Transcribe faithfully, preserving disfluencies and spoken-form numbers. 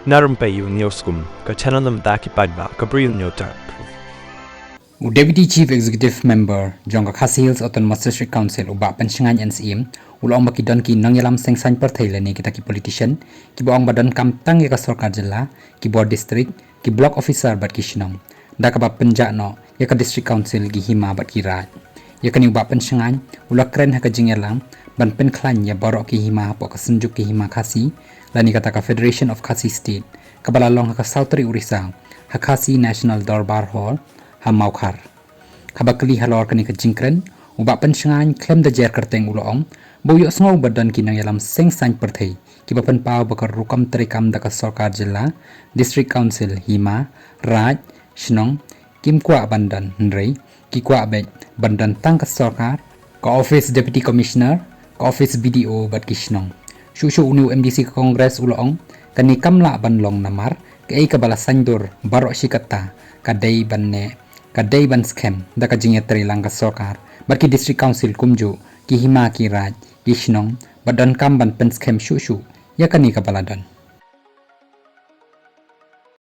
Narum pei u niu skum ka channel nam da ki paidbah ka bri u niu tak. U Deputy Chief Executive Member jong ka Khasi Hills Autonomous District Council u Bah Penshngaiñ N C M u la ong ba ki don ki nongïalam seng saiñ pyrthei lane kita ki politician kiba ong ba donkam tang ïa ka sorkar jylla, ki bor district, ki block officer bad ki shnong da kaba pynjah noh ïa ka District Council, ki hima bad ki raid. Ïa kane u Bah Penshngaiñ u la kren ha ka jingïalang ban pynkhlaiñ ïa baroh ki hima hapoh ka Synjuk ki Hima Khasi lane kata ka Federation of Khasi State kaba la long ha ka saw tarik u Risaw ha Khasi National Dorbar Hall ha Mawkhar. Haba kylli halor kane ka jingkren, u Bah Penshngaiñ khlem da jer kyrteng u la ong ba u ïohsngew ba don ki nongïalam seng saiñ pyrthei kiba pynpaw ba ka rukom treikam da ka sorkar jylla, District Council, hima, raid, shnong kim kwah ban don, hynrei ki kwah beit ban don tang ka sorkar, ka office Deputy Commissioner, ka office B D O bad ki shnong. Shuh shuh une u M D C ka Congress u la ong, kane kam lah ban long namar kaei kaba la saiñdur baroh shi katta ka dei ban neh, ka dei ban skhem da ka jingïatreilang ka sorkar bad ki District Council kumjuh ki hima, ki raid, ki shnong bad donkam ban pynskhem shuh shuh ïa kane kaba la don.